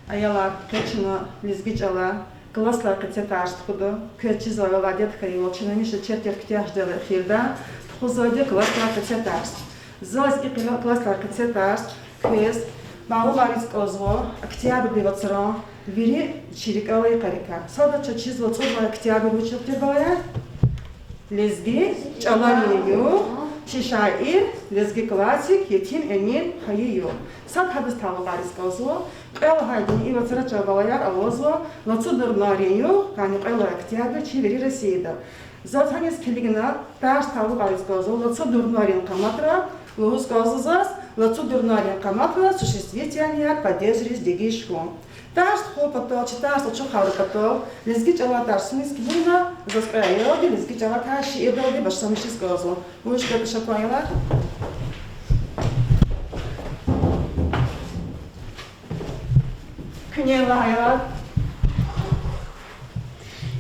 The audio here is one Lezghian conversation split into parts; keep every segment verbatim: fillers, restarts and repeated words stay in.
Аялар, къе чна лезги чӀалай классдилай къецепи тарс тухуда. Квез чизва, аялар, адет хьайивал, чна гьамиша четверг куьтягь жедай эхирда тухузвайди я классдилай къецепи тарс. Заз и кьила-, классдилай къецепи тарс квез малумариз кӀанзава октябрдин вацран вири чи рикӀелай йикъарикай. Сада чаз чизва цӀуд лагьай октябрь вуч югъ тир, балаяр? Лезги чӀаларин югъ, чи шаир, лезги классик Етим Эмин хайи югъ. Сад гьадаз талукьариз кӀанзава. Кьве лагьайдини и вацра чӀал, балаяр, авазва лацу дурнайрин югъ, яни кьве лагьай октябрь чи вири Россияда. Заз гьаниз килигна, тарс талукьариз кӀанзава лацу дурнайрин къаматра, лугьуз кӀанзава заз, лацу дурнайрин къаматра существительное падеждиз дегиш хьун. Тарс тухун патал, чи тарс ачухайла патал, лезги чӀалай тарсуниз килигна, заз кьве аялди лезги чӀалакай шиирдалди башламишиз кӀанзава. Вуч кватӀа, ша кван, аялар. Куьне лагь, аялар.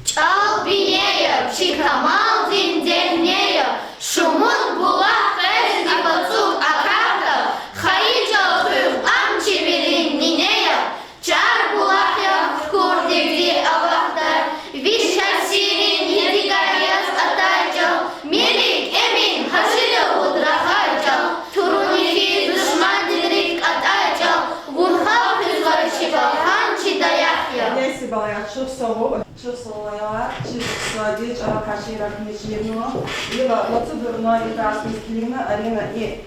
ЧӀал бине я, чи камалдин дегьне я, шумуд булах къвезни вацӀук акахьда, хайи чӀал хуьх, ам чи вилин нине я, чар булах я, хкурдивди авахьда, виш асиррин ядигар яз атай чӀал, Мелик Эмин гьажи лугьуд рахай чӀал, туруни хьиз душмандин рикӀ кьатай чӀал, вурхав хуьзвай чи балгьан, чи даях я. Неси, балаяр, чухсагъул, чухсагъул, аялар, чиз ксади чӀалакай шиирар куьне чирнава. Ила лацу дурнайрин тарсуниз килигна, Арина, и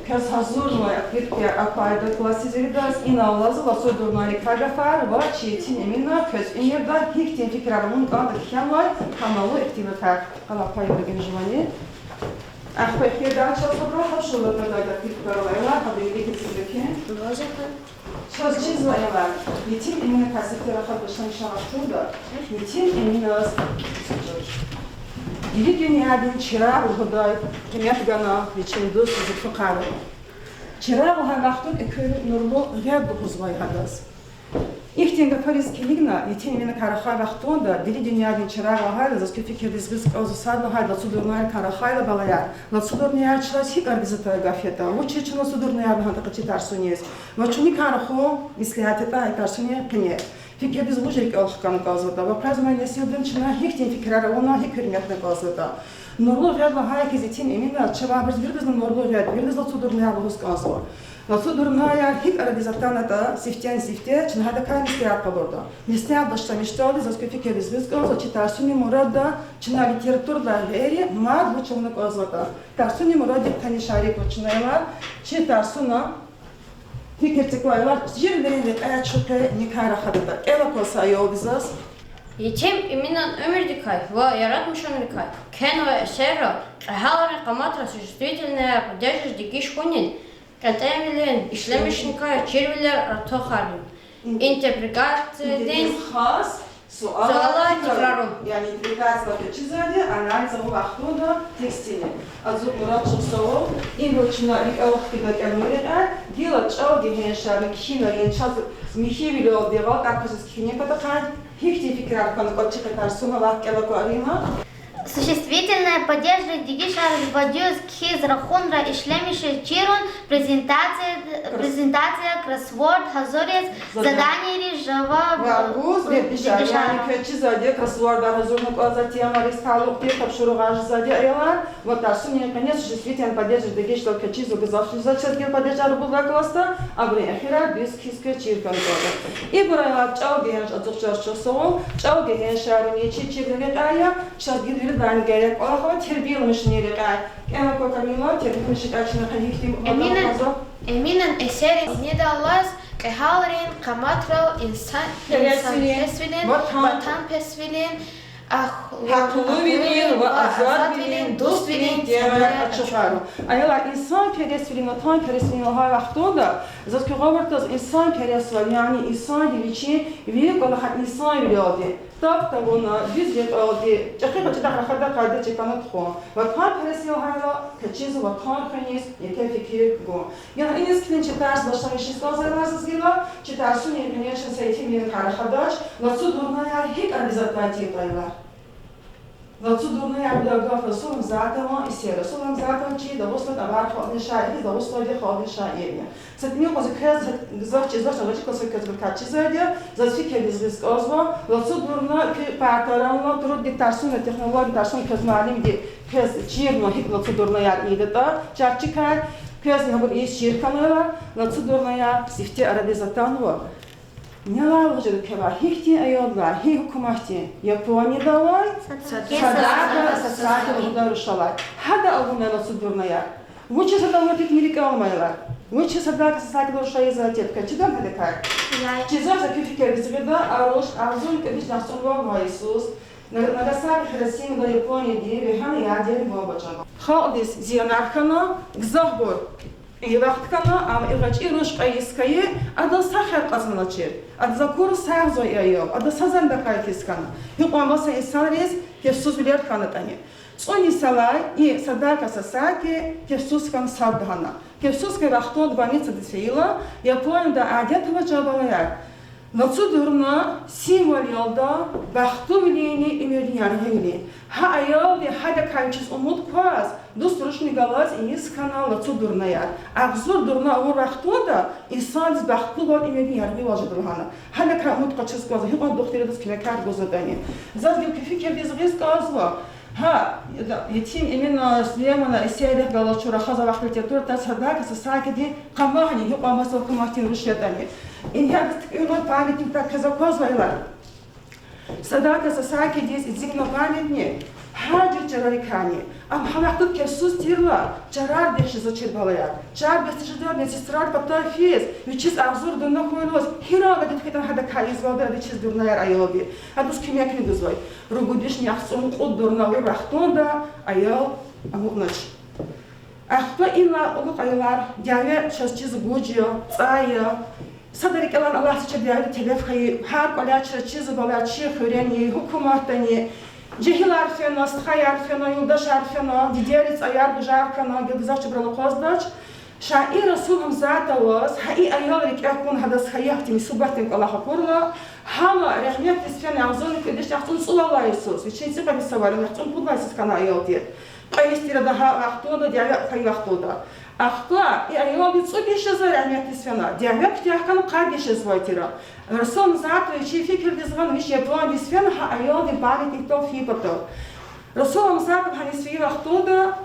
квез гьазурнавай открыткаяр аквайда классдиз виридаз, инал алазва лацу дурнайрикай гафар ва чи Етим Эмина квез уьмуьрда гьихьтин фикирар авун кӀанда кхьенвай гьамал ихтилатар. Къалахъай вилигин жувани. Ахпа эхирдай чаз гьабуру гьа шумудра гайидай открыткаяр, аялар, гьабуру виликин сидакин. Чаз чизва, аялар, Етим Эминакай сифте рахаз башламишай вахтунда, Етим Эминаз вири дуьньядин чирагъ лугьудай къимет гана вичин дуст Зулфикъара. Чирагъ лагьай вахтунда экуьнин нурлу гъед лугьузвай гьадаз. Ихьтин гафариз килигна, Етим Эминакай рахай вахтунда, вири дуьньядин чирагъ лагьайла, заз куь фикирдиз гъиз кӀанзава, сад лагьайла, лацу дурнайрикай рахайла, балаяр, лацу дурнаяр чаз гьикӀ арадиз атай гаф ятӀа, вучиз чна лацу дурнаяр лагьана тахьайтӀа чи тарсуниз, ва чуникай рахун меслят ятӀа и тарсунин къене. Фикирдиз вуж рикӀел хкана кӀанзаватӀа, ва къвез ман несилдин чна гьихьтин фикирар авуна, гьикӀ гьуьрметна кӀанзаватӀа. Нурлу гъед лагьай хьиз, Етим Эминаз чавай абуруз виридазни нурлу гъед, виридаз лацу дурнаяр лугьуз кӀанзава. Лацу дурнаяр гьикӀ арадиз атанатӀа, сифтени-сифте чна гьадакай меслят къалурда. Меслят башламишдалди заз куь фикирдиз гъиз кӀанзава, чи тарсунин мурадда чна литературадилай гъейри мад вуч авуна кӀанзаватӀа. Тарсунин мураддихъ танишарикни чна, аялар, чи тарсуна фикир циквайла, чирвилерин рекьяй чу къе никай рахадатӀа. КӀела кван са аялди заз. Етим Эминан уьмуьрдикай ва яратмишунрикай кхьенвай эсерра кьегьалрин къаматра существительное падеждиз дегиш хьунин, кьетӀенвилин, ишлемишуникай чирвилер аратурхун, интерпретациядин хас суалар тикрарун. Яни интерпретация чизвайди анализ авун вахтунда текстдин. Ацукь мурад чухсагъул, ибур чна рикӀел хкида кӀелунин рекьяй, гила чӀал гегьеншарни кхьинарин чаз михьивилелди гъалатӀар квачиз кхьинин патахъай гьихьтин фикирар хьана кӀанда чи тарсуна, лагь, кӀела кван, Арина. Существительное падеждиз дегишар вад йис кхьиз, рахунра ишлемишиз чирун, презентация, презентация, кроссворд гьазуриз, заданийриз жаваб гуз, дегишар. Яни квез чизвайди, кроссвордар гьазурна кӀанзава, темайриз талукь тир тапшуругъар жезвайди, аялар, ва тарсунин къене существительный падеждиз дегишдал квез чизва, гзаф чизва чаз гила падежар гузвай классда, абурун эхирар дуьз кхьиз квез чир хьана кӀанда. Ибур, аялар, чӀал гегьенш, ацукь чаз чухсагъул, чӀал гегьеншарни чи чирвилерин рекьяй я, чаз гила виридалайни герек кӀвалах ава тербияламишунин рекьяй. КӀела кван, Камила, тербияламишун рекьяй чна гьихьтин мугьманар кӀанзава. Эминан эсеррин недаллаз кьегьалрин къаматрал инсан-, инсанпересвилин, ватанпересвилин, гьахълувилин ва азадвилин, дуствилин темаяр ачухарун. Аялар, инсанпересвилин, ватанпересвилин лагьай вахтунда заз куь гъавурда инсанпересвал, яни инсанди вичин вири кӀвалахар инсанвилелди, так тавуна, дуьз рекьелди, чӀехи ва чӀудахъ рахадай къайдада чир хьана тухун. Ватанпересвилин лагьайла, квез чизва ватан хуьниз еке фикир гун. Яни иниз килигна чи тарс башламишиз кӀанзава, аялар, заз гила, чи тарсунин къене чна са Етим Эминакай рахадач, лацу дурнаяр гьикӀ арадиз атанатӀа, аялар. Лацу дурнаяр лугьудай гаф Расул Гьамзатован эсер. Расул Гьамзатов чи Дагъустан авар халкьдин шаир, Дагъустандин халкьдин шаир я. Са тӀимил юкъуз квез гзаф чизвач, гзаф чизвач, квез чизва, заз фикирдиз гъиз кӀанзава, лацу дурна куь партарална, труд тарсуна, технология тарсуна квез муаллимди квез чирна гьикӀ лацу дурнаяр ийидатӀа, чарчикай, квез гьабур ийиз чир хьанвайла, лацу дурнаяр сифте арадиз атанва. Нелай лугьуз жеда квевай, гьихьтин аялдилай, гьи гьукуматдин, Японияда авай, Садака Сасаки лугьудай рушалай. Гьада авунай лацу дурнаяр. Вучиз гьада авунатӀа, куьн рикӀел аламайла? Вучиз Садака Сасаки руш ийизвай тир, квез чидани гьадакай? Чизва, за куь фикирдиз гъида, а руш агъзурни кӀуьд вишни яхцӀурни вад лагьай йисуз Нагасаки, Хиросимада Японияди вегьена ядерный бомба чӀугуна. Халкьдиз зиянар хьана, гзафбур и вахт хьана, ам и гъвечӀи руш кьейиз хьайи, адаз са хер кьазманачир. Адаз акур сагъзавай аял, адаз са зандакай хьиз хьана. Гьикьван маса инсанриз кефсузвилер хьанатӀани. ЦӀуд йисалай и Садака Сасаки кефсуз хьана сад лагьана. Кефсуз хьайи вахтунда больницадиз фейила, Японияда адет авач, балаяр, лацу дурна символ я лугьуда бахтуналдини уьмуьрдин яргъивилин. Гьа аялди гьадакай вичиз умуд кваз, дуст-рушни галаз ийиз хьана лацу дурнаяр. Агъзур дурна авур вахтунда инсандиз бахтлувал, уьмуьрдин яргъивал жеда лагьана. Гьадакай умуд къачуз кӀанзава, гьикьван духтуриз куьмекар гузватӀани. Заз гила куь фикирдиз гъиз кӀанзава, гьа Етим Эминан, Сулейманан эсеррихъ галаз чун рахазвай вахт литературадиз Садака Сасакидин къамагъни гьикьван маса гьукуматдин руш ятӀани. Ингье адаз туькӀуьрна памятникдай квез аквазвайла, Садака Сасакидиз эцигна памятник гьар жуьре чарарикайни. Ам гьа вахтунда кефсуз тирла, чарардихъ жезвачир, балаяр. Чар бес жезвай медсестрайрин патав физ, вичиз агъзур дурна хьун лугьуз, гьи рагъда хьайитӀани гьадакай ийизвайди, адаз чиз дурнаяр аялди. Адаз куьмекни гузвай. Ругуд вишни яхцӀурни кьуд дурна авур вахтунда аял амукьнач. Ахпа инлай кьулухъ аялар, дяве чаз чиз гуж я, цӀай я. Садра рикӀелай алатзавай дяведа телеф хьайи, гьар кӀвале чаз чизва, балаяр, чи хуьрени, гьукуматдани. Жегьилар фена, стхаяр фена, юлдашар фена, дидейриз цӀаяр, гужар хьана, гила гзаф чӀуру акъваздач. Шаир Расул Гьамзатоваз гьа и аял рикӀе хьун, гьадаз хьайи гьахьтин мусибатдин кӀвалах акурла, гьам рагьметдиз фена агъзурни кӀуьд вишни яхцӀурни цӀувад лагьай йисуз, вичин цӀикьвед йисалай, яни яхцӀурни пуд лагьай йисуз хьана аялди. Кьве йис тир ада гьа вахтунда, дяве хьайи вахтунда. Ахпа и аялди цӀуд йис жезва рагьметдиз фена, дяве куьтягь хьана къад йис жезвай тир. Расул Гьамзатов вичин фикирдиз гъана вич Япониядиз фена гьа аялдин памятникдал фин патал. Расул Гьамзатов гьаниз фейи вахтунда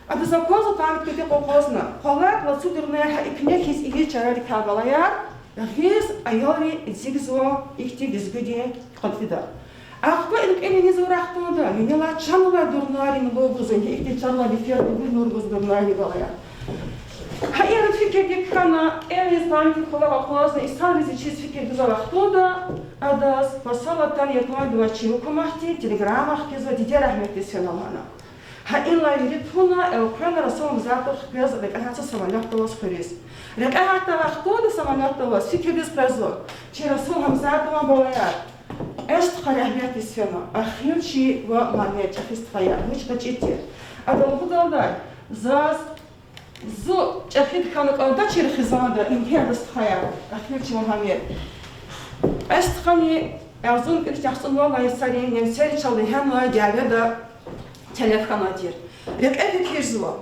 адаз аквазва памятникдихъ акъвазна. Къвалав лацу дурнаяр гьа икӀ куьне хьиз ийиз чарарикай, балаяр, гъиз аялри эцигзава ихьтин лезгидин къадида. Ахпа и рекье виниз авур вахтунда винелай чан алай дурнайрини лув гузва, ихьтин чан алай биферни лув гуз дурнайрини, балаяр. Гьа и фикирдик хьана, кӀелиз памятник къвалав акъвазна, инсанриз вичиз фикир гузвай вахтунда адаз пасал атана Япониядивай чи гьукуматди телеграмма хкизва, диде рагьметдиз фена лагьана. Гьа инлай вири туна, элкъвена Расул Гьамзатов хквез рекье гьатзава самолётда аваз хуьруьз. Рекье гьатдай вахтунда самолётда аваз фикирдиз къвезва: чи Расул Гьамзатован, балаяр, кьве стха рагьметдиз фена, Ахилчи ва Мамед, чӀехи стхаяр, вуч гъвечӀи тир. Ада лугьудалди: заз зун чӀехиди хьана кӀандачир хизанда, ингье ада стхаяр, Ахилчи ва Мамед. Кьве стхани агъзурни кӀуьд вишни яхцӀурни вад лагьай йисарин немсери чал вегьенвай дяведа телеф хьанвай тир. Рекье фикирзава.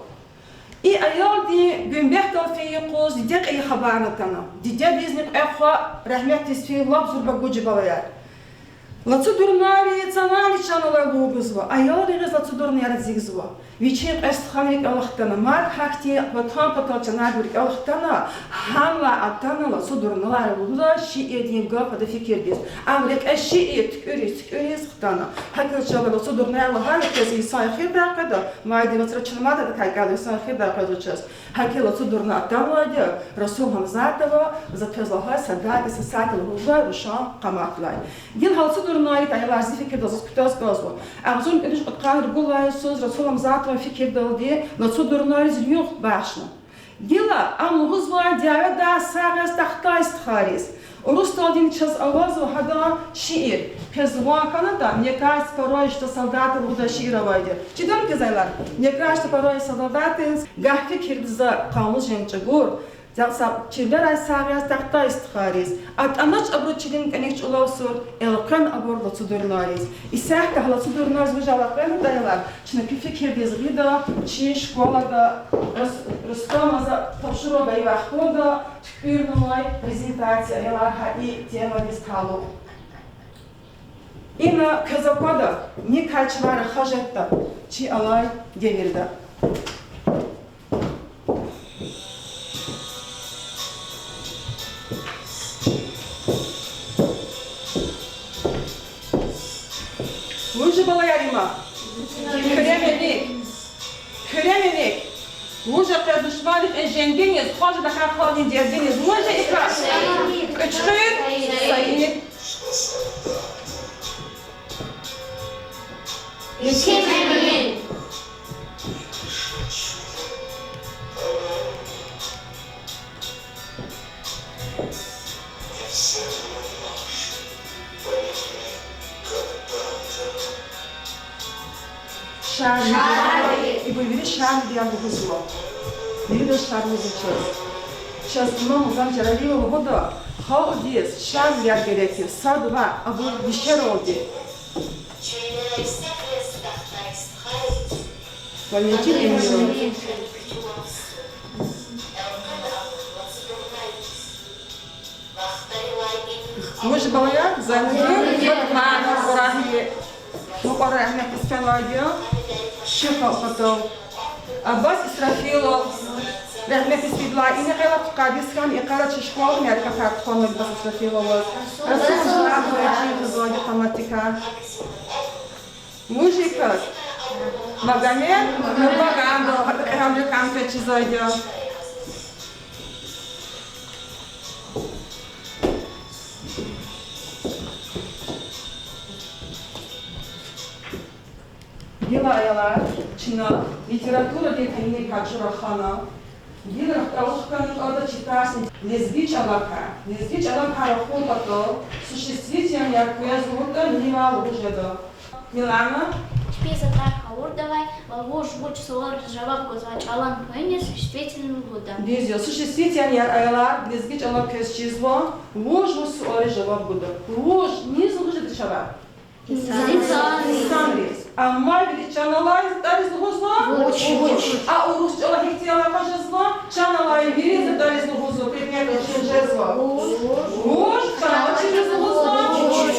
И аялди гуьмбетдал фейи юкъуз диде кьейи хабарни атана. Дидедизни кьве хва рагьметдиз фин лап зурба гуж я, балаяр. Лацу дурнайри цавани чан алай лув гузва, аялри гъиз лацу дурнаяр эцигзава. Вичин кьве стхани рикӀел хтана, мад гьахьтин ватан патал чанар рикӀел хтана, гьанлай атана лацу дурнаяр лугьудай шиирдин гаф ада фикирдиз. Ам рекье шиир туькӀуьриз-туькӀуьриз хтана. ГьакӀ хьайила чна лацу дурнаяр лагьайла, квез инсан эхирдай къведа, майдин вацра чна мад адакай кӀелда, инсан эхирдай къвезвачиз. ГьакӀ хьайила лацу дурна атанвайди я Расул Гьамзатова, за квез лагьай Садака Сасаки лугьудай рушан къаматдилай. Гила гьа лацу дурнайрикай, аялар, зи фикирдалди заз кутаз кӀанзава. Агъзурни кӀуьд вишни кьудкъанни ругуд лагьай йисуз Расул Гьамзатован фикирдалди лацу дурнайриз югъ бахшна. Гила ам лугьузвай дяведай сагъ яз тахтай стхайриз. Урусдалдини чаз авазва гьадан шиир. Квез ван хьанатӀа, Мне кажется порой, что солдаты лугьудай шиир авайди. Чидани квез, аялар, Мне кажется порой, что солдаты? Гагь фикирда за къанлу женг чӀагур, Зал са чирвилерай сагъ яз тахтай стхайриз, атӀанач абуру чилин кӀаник чӀулав сур, элкъвена абур лацу дурунариз. Исятда гьа лацу дурунариз вужар элкъвенатӀа, аялар, чна куь фикирдиз гъида, чи школада Рус-, Рустамаз тапшуругъ гайи вахтунда туькӀуьрнавай презентация, аялар, гьа и темадиз талукь. Ина квез аквада, никай чавай рахаз жедатӀа чи алай девирда. Вуж я, балаяр, им? Куьрем яни? Куьрем яни? Вуж я къе душманрин женгиниз, хважи дахъай халкьдин дердиниз? Вуж я и кас? Кьуьчхуьр Саид. Етим Эмин. Шарвили. Ибур вири Шарвили я лугьузва. Вирида Шарвили чаз. Чаз имам Гъузан Жаралиева лугьуда, халкьдиз Шарвили герек я, сад-ван абур вишералди. Валентин Эминов. Вуж, балаяр, Зайнудин Батманов, Къурагьи, мукьвара рагьметдиз фенвайди я, чи халкь патал. Аббас Исрафилов, рагьметдиз фидалай, ина кьвед лагьай йикъара чи школада мярекатар тухвана Аббас Исрафиловаз. Расул Жумагьович, чи гъизвайди я гьаматикай. Вуж я и кас? Магомед Нурбагандов, гьада кьегьалрикай кӀан чизвайди я. Гила, аялар, чна литературадин книгайрикай чун рахана, гила рахкӀалахъ хьана кӀанда чи тарсни лезги чӀалакай. Лезги чӀалакай рахун патал существительное квез лугьуда, нивай лугьуз жеда. Милана? Чпи затӀар гъавурда авай ва вуж, вуч суалриз жаваб гузвай чӀалан хвейни существительное лугьуда. Дуьз я, существительное, аялар, лезги чӀалал квез чизва, вуж, вуч суалриз жаваб гуда. Вуж низ лугьуз жеда чалай? Инсан. Инсанриз. Амма вири чан алай затӀариз лугьузва? Вуч. Вуч. А урус чӀалал гьихьтин алакъа жезва? Чан алай вири затӀариз лугьузва, предметдин чин жезва. Вуж. Чан алай чириз лугьузва? Вуч.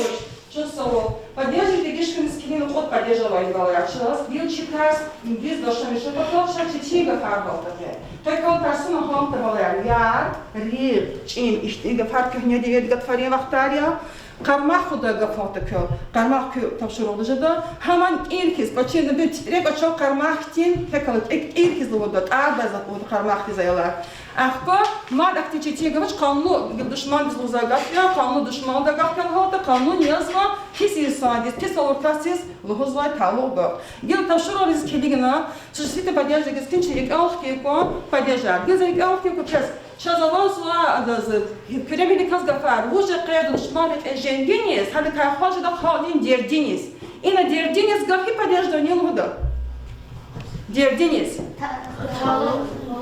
Чун савал. Падежриз дегиш хьуниз килигна кьуд падеж авайди, балаяр, чаз. Гила чи тарс ингилиздал шумуд я, патал ша четин гафар галтадин. Къе кал тарсуна гьалтда, балаяр, яр, ригъ, чӀим, ихьтин гафар куьгьне девирдин гатфарин вахтар я. Къармагъ худай гаф галтадай квел, къармагъ куь тапшуругъда жеда. Гьаман кӀир хьиз, кӀвачин, бир титӀри кӀвачел къармагъ хьтин, фекала кӀир хьиз лугьуда, тӀардай затӀ лугьуда къармагъ хьиз, аялар. Ахпа мад ахьтин четин гаф, къанлу душмандиз лугьузвай гаф я, къанлу душмандин гаф квел гьалтда, къанлу язва пис инсандиз, пис авур касдиз лугьузвай талукь гаф. Гила тапшуругъриз килигна, существительное падеждиз килигна, чи рикӀел хкин кӀан падежар. Гила за рикӀел хкин кӀан чаз. Чаз авазва адаз, куьреми кас, гафар: вуж я къе душманрин женгиниз, гьадакай хважида халкьдин дердиниз. Ина дердиниз гаф гьи падеждани лугьуда? Дердиниз.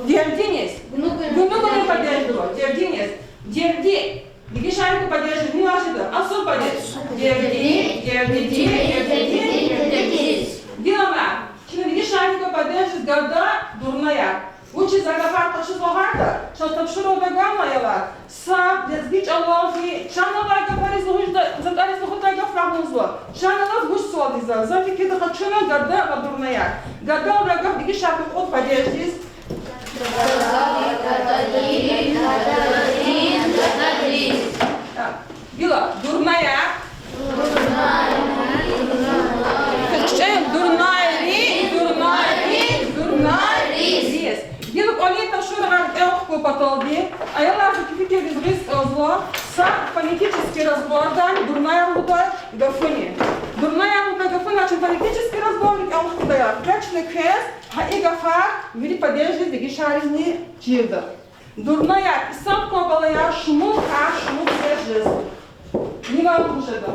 Дердиниз. Гунугунин падеждава. Дердиниз. Дерди. Дегишарикай падеждани важида? Асул падеж. Дерди, дердиди, дердиди, дердидиз. Гила ма, чна дегишарикай падеждиз гада, дурнаяр. Вучиз за гафар къачузва лагьайтӀа, чаз тапшуругъда ганва, аялар, са лезги чӀалалди чан алай гафариз лугьудай, затӀариз лугьудай гаф рахунзава. Чан алаз вуч суалдиза? За фикирда къачуна гада ва дурнаяр. Гада лугьудай гаф дегишарикай кьуд падеждиз. Гила, дурнаяр. КхьичӀел: дурнайри, дурнайри, дурнайриз. Гила кӀвалин тапшуругъар рикӀел хкун паталди, аялар, за куь фикирдиз гъиз кӀанзава са фонетический разбордани дурнаяр лугьудай гафуни. Дурнаяр лугьудай гафуни, чна фонетический разбор рикӀел хкудайла, къе чна квез гьа и гафар вири падеждиз дегишаризни чирда. Дурнаяр, исятда, балаяр, шумуд гьарф, шумуд сес жезва. Нивай лугьуз жеда?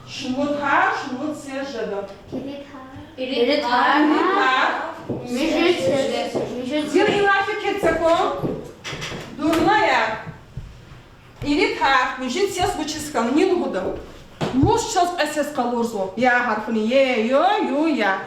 Шумуд гьарф, шумуд сес жеда? Ирид гьарф. Ирид гьарф. Муьжуьд сес. Муьжуьд. Зира илай фикир цеква. Ирид гьарф муьжуьд сес вучиз хьана, ни лугьуда? Мус чаз кьве сес къалурзава? Я гьарфуни: е, ё, ю, я.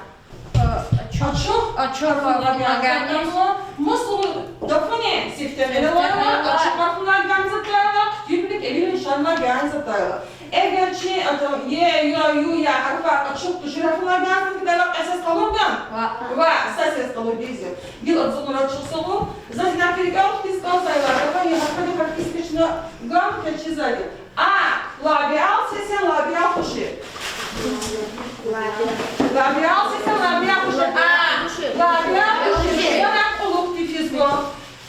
Ачух, ачух гьарфунилай гъанзатайла. Мус лугьуда, гафуни сифте кьиле авайла, ачух гьарфунилай гъанзатайла, хъуьтуьлбуруни кӀевилин нишанлай гъанзатайла. Эгер чи, ата, е, ё, ю, я гьарфар ачух туш гьарфунилай гъанзатайла, кьве сес къалурда? Ваъ. Ваъ, са сес къалурди я. Гила ацукьна, ачух са лугьуз, заз ина киркал хкиз кӀанзавайла, гафуни гьарфуни гьакӀ кичӀе гъанзатайла. А, лабиал сесин лабиал къушир. Лабиал сесин лабиал къушир. А, лабиал къушир. Зарар кьулухъди физва.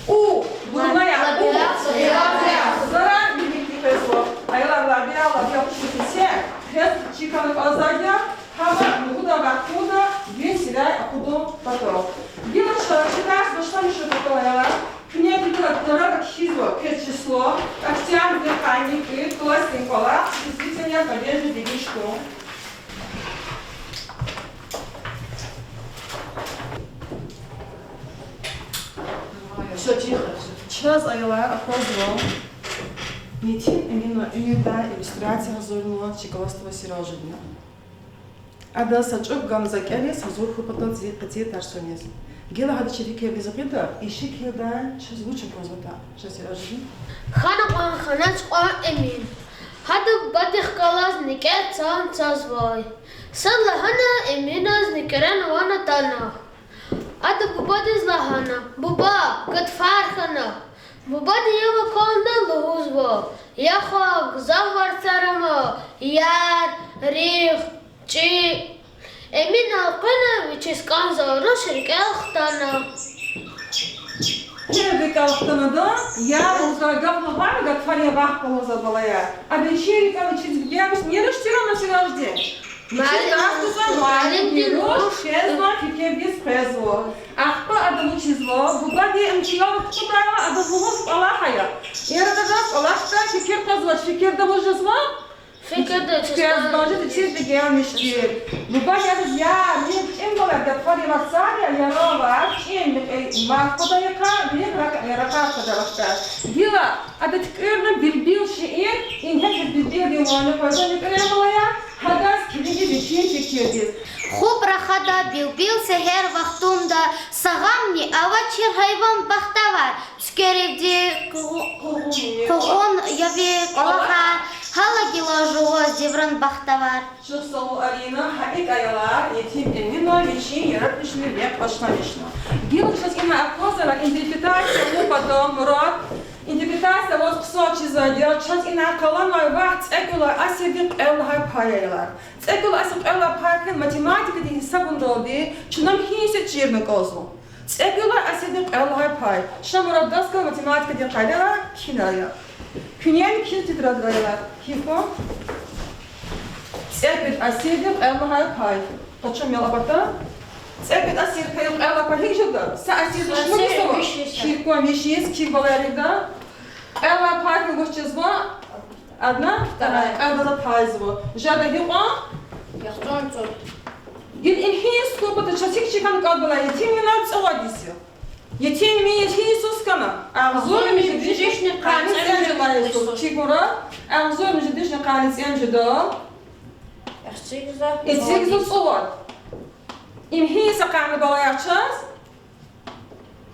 У, гуннаяр, у. Лабиал, лабиал. Зарар виликди физва. Аялар, лабиал, лабиал къушир сесин. Гьез чир хьана кӀанзавайди я, гьама лугьудай вахтунда вири сирай акъудун патал. Гила чаз чи дарс башламишун патал, аялар, куьне гила тарарак хьизва квез число, октябрдин къанни кӀуьд, классдин кӀвалах, числительное падежное делишкун. Всё, тихо. Чаз, аялар, аквазва Етим Эминан уьмуьрдин иллюстрация гьазурнава чи классдин Серёжадина. Ада са чӀук гана за кӀелиз гьазур хьун патал зи къецин тарсуниз. Гила гьада чи фикирдиз гъида, и шикилдай чаз вуч аквазватӀа, чаз Серёжадин. Хьана кьван, хьанач кьван Эмин. Гьада бубадихъ галаз никӀер цан цазвай. Садлагьана Эминаз никӀеран ван атана. Ада бубадиз лагьана: Буба, гатфар хьана. Бубади яв акална лугьузва: я хва, гзаф варцар ама, яр, ригъ, чӀи. Эмин элкъвена, вичиз кӀанзавай руш рикӀел хтана. Чир рикӀел хтанатӀа, яр лугьузвай гаф лагьана, гатфарин вахт къалурзава, балаяр. Ада чир рикӀел, чиз бегенмиш, ни руш тир ана, Серёжадин? Муаллимдин руш. Муаллимдин руш квез фикирдиз къвезва. Ахпа ада вучизва, бубади им чилел тухудайла, адаз лугьуз кӀвалах ая. Ира адаз кӀвалахдай фикир къвезвач, фикирда вуж жезва? Фикирда чиз квез бажида чиз бегенмиш тир. Бубади адаз: я, вири чӀин, балаяр, гатфарин варцар я, яран варц, чӀин, мекьи, марф къведай йикъа, вири ракъ-, ракъар къведай вахтар. Гила ада туькӀуьрна Билбил шиир, ингье чаз Билбилдин ванни къвезва, мекьи, балаяр, гьадаз килигиз вичин фикирдиз. ХупӀ рахада билбил сегьер вахтунда, сагъамни авачир гьайван бахтавар, цуькверивди къугъу-, къугъун яви кӀвалахар, гьала гила жуваз девран бахтавар. Чухсагъул, Алина, гьа икӀ, аялар, Етим Эмина вичин яратмишунрин рехъ башламишна. Гила чаз ина аквазвайла интерпретация авун патал, Мурад, интерпретация аваз хъсан чизвайди я, чаз ина къалурзавай вахт цӀекӀуьлай асирдин кьвед лагьай пай, аялар. ЦӀекӀуьлай асирдин кьвед лагьай пай хьайила математикадин гьисабундалди чна им гьи йисуз чирна кӀанзава. ЦӀекӀуьлай асирдин кьвед лагьай пай. Ша, Мурад, дас галаз математикадин къайдада кхьинай. Куьне кхьиз тетрадра, аялар. Кхьихь кван. ЦӀекӀуьд асирдин кьвед лагьай пай. Къачун мел акъватда. ЦӀекӀуьд асирдин кьвед лагьай пай гьикӀ жеда? Са асирдиз виш мугисава? Виш йис. Кхьихь кван, виш йис, кхьихь, балаяр, гила. Кьвед лагьай пай хьайила вуч жезва? Одна вторая. Кьвед лагьай пай жезва. Жеда гьикьван? ЯхцӀурни цӀуд. Гила им гьи йис хьун патал чаз гьикӀ чир хьана кӀанда, балаяр? Етим Эминан цӀувад йис я. Етим Эминан гьи йисуз хьана? Агъзурни муьжуьд вишни къанни цӀемуьжуьд лагьай йисуз. Кхьихь, Мурад. Агъзурни муьжуьд вишни къанни цӀемуьжуьдал эцигзава цӀувад. Им гьи йис акъатна, балаяр, чаз?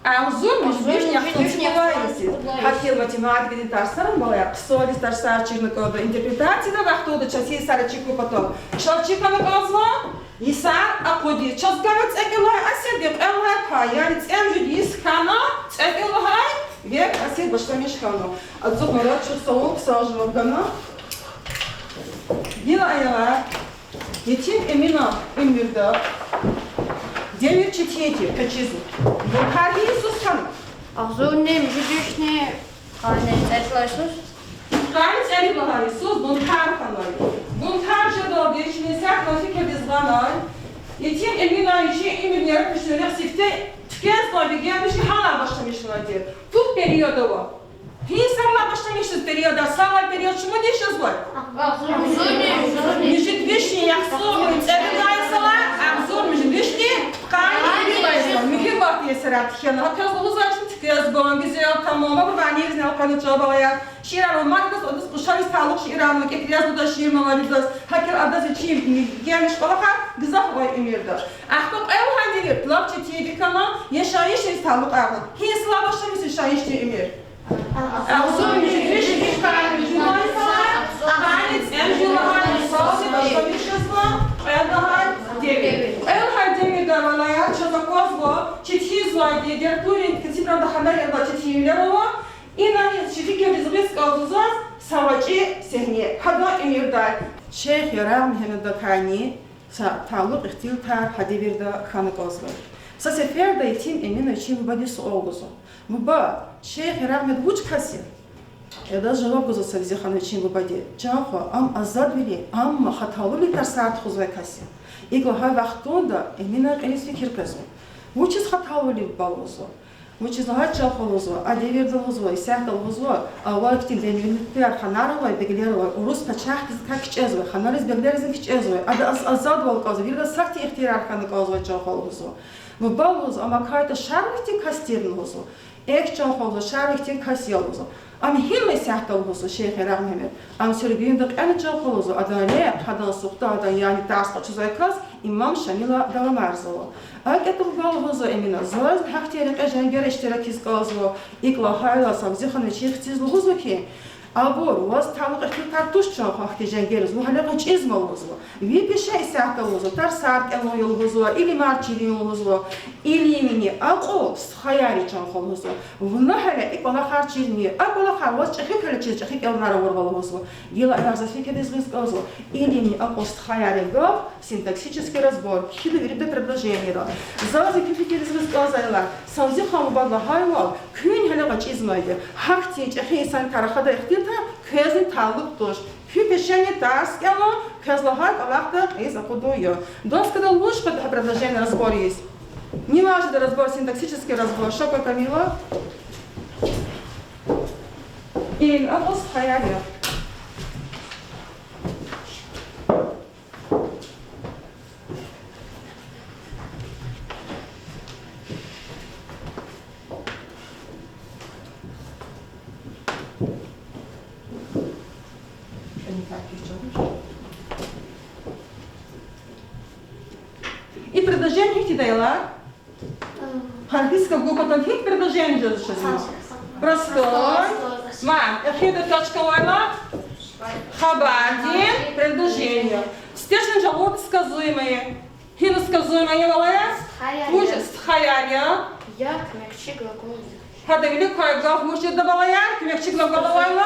Агъзурни муьжуьд вишни яхцӀурни цӀуд лагьай йис я. Гьакӏ хьайила математикадин тарсара, балаяр, хъсандиз тарсар чирна кӀанда. Интерпретацияда вахтунда чаз гьи йисар чир хьун патал, чаз чир хьана кӀанзава йисар акъудиз. Чаз кӀанзава цӀекӀуьлай асирдин кьвед лагьай пай, яни цӀемуьжуьд йис хьана, цӀекӀуьл лагьай векь асир башламиш хьана. Ацукьнава, чухсагъул, хъсан жаваб гана. Гила, аялар, Етим Эминан уьмуьрда девир четин тир, къе чизва. Бунтар гьи йисуз хьана? Агъзурни муьжуьд вишни къанни цӀерид лагьай йисуз. Къанни цӀерид лагьай йисуз бунтар хьанай. Бунтар жедалди чна исятда фикирдиз гъанай, Етим Эминан вичин уьмуьрдин яратмишунрин рехъ сифте туькӀвезвай, бегенмишна гьалай башламишнавай тир. Пуд период ава. Гьи йисарилай башламишзава периодар, сад лагьай период шумуд йис жезвай? Муьжуьд вишни яхцӀурни цӀерид лагьай йисалай агъзурни муьжуьд вишни пудкъанни ирид лагьай йисалай. Муьгьуьрбахт йисар тахьана. Гьа квез лугьузвай чна Яз бан гуьзел, тамам. Абур ванизни элкъвена чӀал, балаяр. Шиирар ва мадни адаз къушариз талукь шиирар ва кӀекрияз гуда шиир маваридаз. ГьакӀ хьайила адаз вичин гениш кӀвалахар гзаф авай уьмуьрда. Ахпа кьвед лагьай девирда лап четинди хьана яшайишдиз талукьарна. Гьи йисалай башламишзава яшайишдин уьмуьр? Агъзурни виш, виш кьве йисалай, къанни цӀемуьжуьд лагьай йисалди башламишзава кьвед лагьай девир. Кьвед лагьай девирда, балаяр, чаз аквазва четинзавайди литературный касибралди хьана яб четинвилер ава. Инани чи фикирдиз гъиз кӀанзава заз са гъвечӀи сегьне, гьадан уьмуьрдай. Шейх Ярагъ Мегьамедакайни са талукь ихтилатар гьа девирда хьана кӀанзавай. Са сеферда Етим Эмина вичин бубадиз суал гузва: Буба, шейх Ярагъ Мегьамед вуч кас я? Адаз жаваб гузва Савзихан вичин бубади: Чан хва, ам азадвилин, амма хаталувилин тарсар тухузвай кас я. ИкӀ лагьай вахтунда Эмина кьилиз фикир къвезва. Вучиз хаталувилин, буба, лугьузва. Вучиз лагьайтӀа, чан хва, лугьузва, а девирда, лугьузва, исятда, лугьузва, авай ихьтин девлетлияр, ханар авай, беглер авай, урус пачагьдиз кичӀезвай, ханаризни беглеризни кичӀезвай, адаз азадвал кӀанзавай, вирида сад ихтияр хьана кӀанзавай, чан хва, лугьузва. Буба, лугьузва, ам акайтӀа, Шарвилидин кас тирни, лугьузва. Эхь, чан хва, лугьузва, Шарвилидин кас я, лугьузва. Ам гьим я исятда, лугьузва, шейх Ярагъ Мегьамед? Ам суьруьгуьнда кьена, чан хва, лугьузва, адан рехъ, адан сухта, адан яни тарс къачузвай кас имам Шамила давамарзава. АкӀ ятӀа, буба, лугьузва Эмина, зазни гьахьтин рекье женгера иштиракиз кӀанзава. ИкӀ лагьайла, Савзихан вичин хциз лугьузва хьи, абур ваз талукь ихтилатар туш, чан хва, ахьтин женгериз, вун гьеле гъвечӀизма, лугьузва. Ви пеше исятда, лугьузва, тарсар кӀелун я, лугьузва, илимар чирун я, лугьузва. Илимни акьул стхаяр я, чан хва, лугьузва. Вуна гьеле и кӀвалахар чирни, а кӀвалахар ваз чӀехи хьайила чиз, чӀехи кӀелунар авурва, лугьузва. Гила аяр заз фикирдиз гъиз кӀанзава: илимни акьул стхаяр я гаф синтаксический разбор, кхьида вирида предложениера. Заз зи фикирдиз гъиз кӀанзавайла, Савзихан бубади лагьайвал, куьн гьеле гъвечӀизмайди я. Гьахьтин чӀехи инсанрикай рахадай ихтилатар квезни талукь туш. Куь пешени тарс кӀелун, квез лагьай кӀвалахда кьилиз акъудун я. Доскадал вуч кьван предложение разбор ийиз? Нивай жеда разбор, синтаксический разбор. Ша кван, Камила. Илимни акьул стхаяр я. И предложение гьихьтинди я, аялар? Гьарфиска гукатан гьикӀ предложение жезва чаз? Простой. Простой. Ма, эхирда точка авайла, хабардин предложение. Стешна жаваб сказуемое. Гьина сказуемое я, валая? Стхаяр я. Вуж стхаяр я? Я куьмекчи глагол я. Гьадавили квай гаф вуж жеда, валая? Куьмекчи глагол авайла,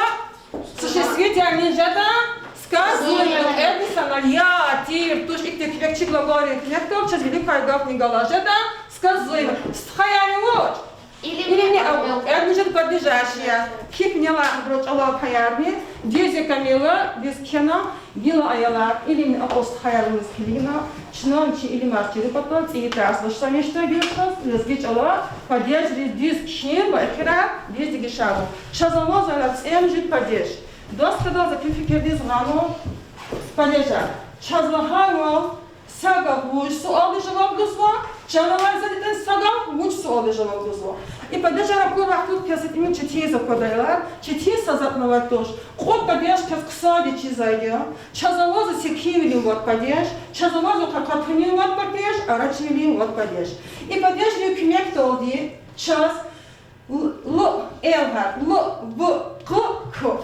существительный жеда, сказуемое. Куьмекчи глагол я, тир, туш, ихьтин куьмекчи глаголрин куьмекдалди чаз вилик квай гафни галаз жеда, сказуемое. Стхаяр я вуч? Илимни акьул. Илимни акьул. Кьвед муьжуьд падежар я. Кхьихь, куьне алай абурал чӀалал паярни. Дуьз я, Камила, дуьз кхьена. Гила, аялар, илимни акьул стхаяр вуниз килигна, чна чи илимар чирун патал цӀийи тарс башламишда гила чаз, лезги чӀалал падежриз дуьз кхьин ва эхирар дуьз дегишарун. Чаз авазвайла цӀемуьжуьд падеж. Доскадал за куь фикирдиз гъана падежар. Чаз лагьайвал, са гаф вуч суалдиз жаваб гузва, чан алай заз итан са гаф вуч суалдиз жаваб гузва. И падежар акур вахтунда квез итимир четинзавай квадарилар, четин са затӀни авай туш. Кьуд падеж квез хъсанди чизвайди я. Чаз авазва секинвилин вад падеж, чаз авазва къакъатунин вад падеж, арачирвилин вад падеж. И падежрин куьмекдалди чаз л, л, л гьарф, л, в, къ, к.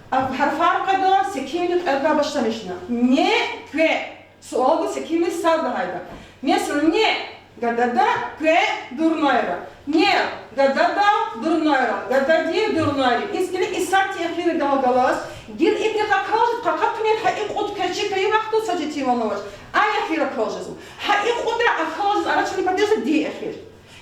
А гьарфар къведа секинвилин кьведалай башламишна. Не, кве. Суал гуз секинвилин сад лагьайда. Месела, не гадада кве дурнайра. Не гадада дурнайра. Гадади дурнайри. Из килиг, и сад тир эхирдал галаз, гила ибуруз акал жез, къакъатунин гьа и кьуд квез чка авай вахтунда са четинвал авач. А эхир акал жезва. Гьа и кьудра акал жез, арачирвилин падежда ди эхир.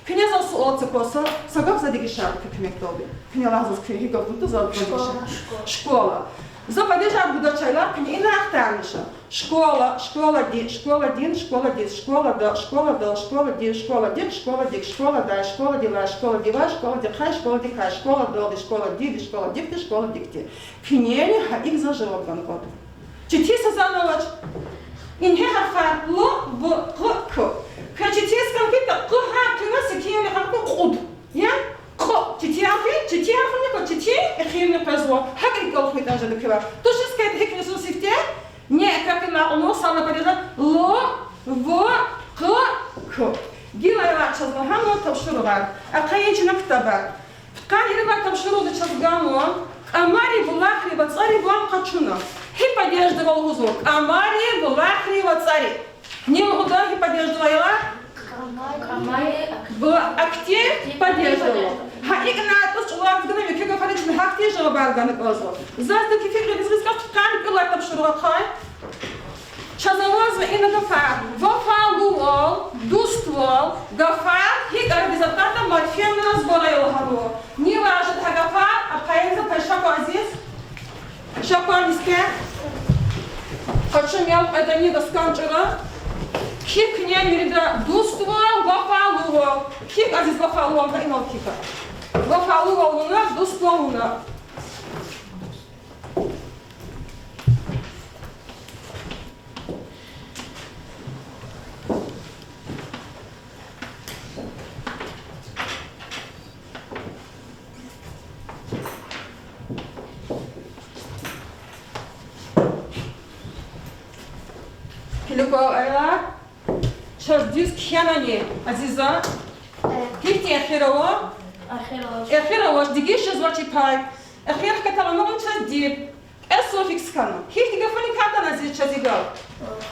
Куьне заз суал це кван, са гаф за дегишарун куь куьмекдалди. Куьне лагь заз, куьн гьи гаф гуда, за дегишарун. Школа. Школа. За падежар гудачайла, куьне ина ахтармиша. Школа, школади, школадин, школадиз, школада, школадал, школадин, школадихъ, школадик, школадай, школадилай, школадивай, школадихъай, школадикай, школадалди, школадиди, школадихъди, школадикди. Куьнени гьа икӀ заз жаваб гана кӀанда. Четин са затӀни авач. Ингье гьарфар: л, в, къ, к. Квез четин са кӀан хьайитӀа, къ гьарф тунва, секинвилин гьарф кьуд. Я? Тушир хьи, гьикӀ исуз сифте, не, как и мякьулу, сана падежа, ло, во, къ, к. Гила ава чаз лагьана тапшуругъар. Ахъайин чна ктабар. Пудкъанни ирид лагьай тапшуругъда чаз ганва: кӀамари, булахри, вацӀари ван къачуна. Гьи падеждивай лугьузва кӀамари, булахри, вацӀари? Ни лугьуда, гьи падеждивай я? Бу актив падеждивай. Гьа икӀ на тӀуз чӀулав гана, муькуь гафариз гьахьтин жавабар гана кӀанзава. Заз дики фикир гъиз-гъиз кӀан, пудкъанни кӀуьд лагьай тапшуругъ ахъай. Чаз авазва ина гафар: вафалувал, дуствал, гафар, гьикӀ арадиз атана морфемра сбор ая лагьанва. Ни важида гьа гафар, ахъайин за, пай ша кван, азиз. Ша кван нисте. Къачун я, кьведани доскан чӀуру. Кхьихь куьне вирида: дуствал, вафалувал. Кхьихь, азиз, вафалувал, гьа инал кхьихь. Вафалувал вуна, дуствал вуна. Килигин аялар, чаз дуьз кхьенани, азиза? Гьихьтин эхир ава? Эхир авач, дегиш жезвач и пай. Эхир хкатал амукьна чаз диб. Кьве суффикс хьана. Гьихьтин гафуник катана, азиз, чаз и гаф?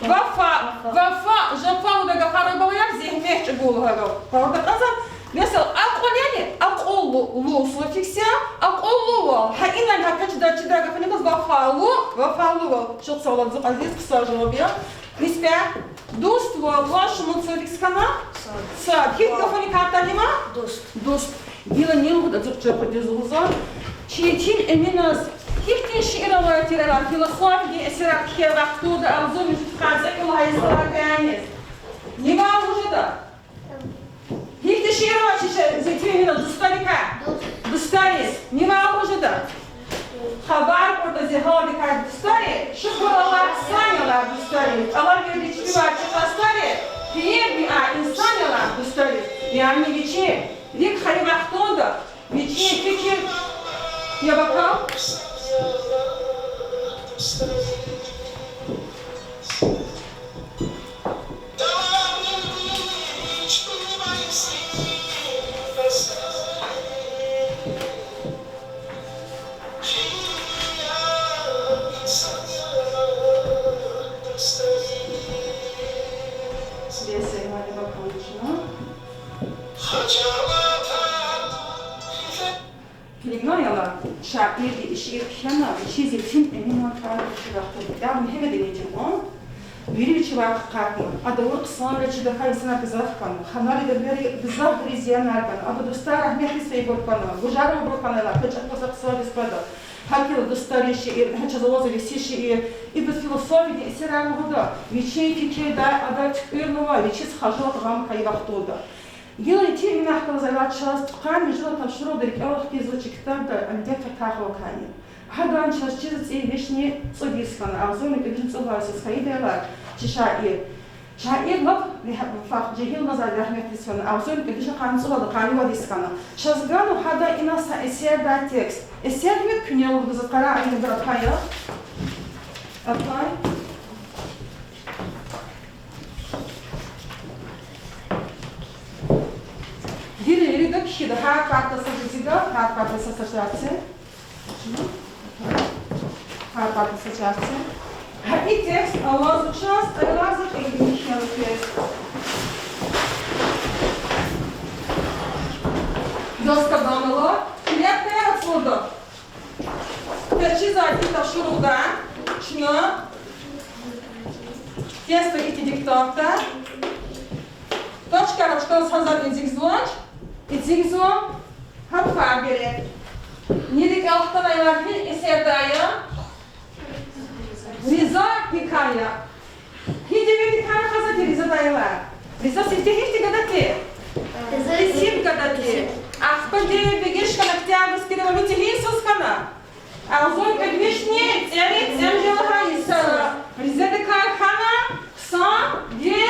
Вафа, вафа, жафа лугьудай гафар, балаяр, зегьмет чӀугур лагьай гаф. Гъавурда кьазва, месела, акьул яни, акьуллу, лу суффикс я, акьуллувал. Гьа инал гьа квачида чидай гафуниказ вафалу, вафалувал. Чухсагъул, азиз, хъсан жаваб я. Нисбе. Дуствал, ван шумуд суффикс хьана? Сад. Гьихьтин гафуник катана има? Дуст. Гила ни лугьуда, ацукь чапа дуьз лугьузва. Чи Етим Эминаз гьихьтин шиирар авай тир, философиядин эсерар кхьей вахтунда, агъзур муьжуьд йикъар цӀекӀуьд лагьай йисалай кӀаниз? Ни ван лугьуда? Гьихьтин шиирар авай чи Етим Эминаз дустарикай? Дустариз. Ни ван лугьуда? Хабар кьуртӀа зи гьалдикай дустари, шукур Аллагь, хъсан я лагь дустари, тӀалаб ийида чпивай чи къастари, хийирдин а инсан я лагь дустари. Яни вичин рикӀ хайи вахтунда вичин фикир я вакал. Килигин аялар, шаирди и шиир кхьена, вичиз Етим Эминан тӀвар кьуна вахтунда, ятӀани гьеведин ичӀи кьван, вири вичивай къакъатна. Ада авур хъсанвилер чидаха инсанар гзаф хьана, ханар, дидеяр гзафбуруз зиянар гана, адан дустар рагьметдиз фейибур хьана, гужарвилбур хьана, ила квез чӀехи са хъсан бес пада. ГьакӀ хьайила дустарин шиир, гьа чаз авазва веси шиир, ибур философиядин эсерар лугьуда, вичин фикирдай ада туькӀуьрнава вичиз хажалат, гъам хьайи вахтунда. Гила Етим Эминахъ галаз авай чаз пудкъанни муьжуьд лагьай тапшуругъда рикӀел хкизва чи ктабда Аминет Фатахова кани. Гьадан чаз чизва цӀийи вишни цӀуд йис хьана, агъзурни кӀуьд вишни цӀуд лагьай йисуз хьайидалай чи шаир. Шаир лап, фах, жегьил маза, рагьметдиз фена, агъзурни кӀуьд вишни къанни цӀувад, къанни вад йис хьана. Чаз ганва гьадан ина са эсердай текст. Эсер гьим я, куьне лугьуда, за къарагъ ийида, апай. Апай. Гила ирид кхьида, гьар парта са жузида, гьар парта са саждаци. Гьар парта са саждаци. Гьа и текст авазва чаз, авазва кьилди кхьена текст. Доска банала, килигин ацлуда. Квез чизвайди тапшуругъда чна тестда, ихьтин диктантда, точкаяр, точкаяр гьазар эцигзавач, эцигзава гьа фарбери. Ни рикӀел хтанва, гьи эсердай я? Ризадикай я. Гьи девирдикай хьанва Ризадай лагьайла? Риза сифте гьихьтин гада тир? Кесиб гада тир. Ахпа девирда гишкана, Октябрьский революция гьи йисуз хьана? Агъзурни кӀуьд вишни цӀерид цӀемуьжуьд лагьай йисара. Ризадикай хьана хъсан, вири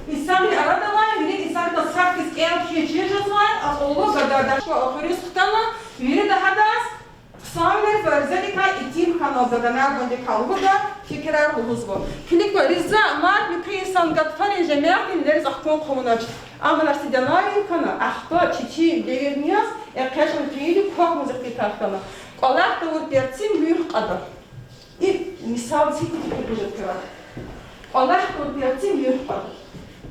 инсанрин арадилай, вири инсанрикай сад хьиз кӀел-кхьин чир жезвай акьуллу гада. Дашко ахуриз хтана, вирида гьадаз хъсанвилер ва Ризадикай итим Гьанал гаданар бандикай лугьуда, фикирар лугьузва. Килигва, Риза, мад муькуь инсан гатфарин жемятдин вилериз ахкун хъувунач. Амма Расиданарин хьана, ахпа четин девирни яз, экъечӀна хьайила квахьна зикъитар хьана. КӀвалах тавур перцин муьгъ кьада. И мисал цитики пикрижат квевай. КӀвалах тавур перцин муьгъ кьада.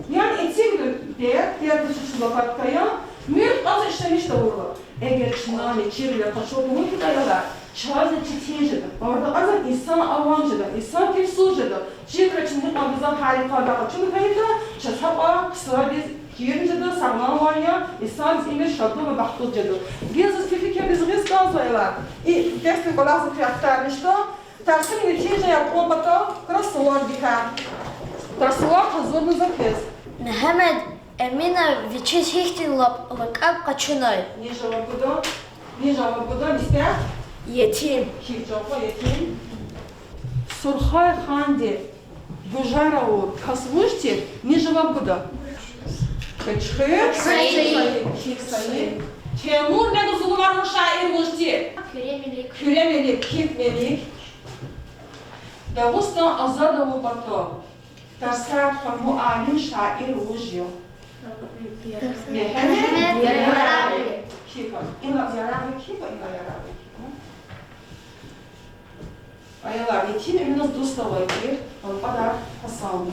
Яни эцигна пер, пер гузвай лопатка я, муьгъ кьаз ишлемиш тавурла. Эгер чна лечирвиле къачу тавун хьайила, чаз четин жеда. Арада кьазва инсан авам жеда, инсан кефсуз жеда. Чирра чна гьикьван гзаф гьарикатар къачуна хьайитӀа, чаз гьакьван хъсандиз чир жеда, сагъламвал я, инсандиз имир шадлу ва бахтлу жеда. Гила заз фи-, фикирдиз гъиз кӀанзавайла, и тестдин кӀвалахза куьн ахтармишда, тарсунин нетижаяр кьун патал кроссвордикай. Кроссворд гьазурна за квез. Мегьамед Эминов вичиз гьихьтин лап-, лакӀаб къачунай? Ни жаваб гуда? Ни жаваб гуда, мистер? Етим. Ким жаваб гуда, Етим? Сурхай ханди гужар авур кас вуж тир, ни жаваб гуда? Кечхи? Саид. Ким Саид? Темур Мегьмедов, зулумарун шаир вуж тир? Куьре Мелик. Куьре Мелик, ким Мелик? Дагъустан азад авур патал тарсар хьанвай алим, шаир вуж я? Мегьамед Ярагъви. Ким я? Ина Ярагъви ким я, ина Ярагъви ким я? Аялар, Етим Эминаз дуст авай тир Алкьвадар Гьасан.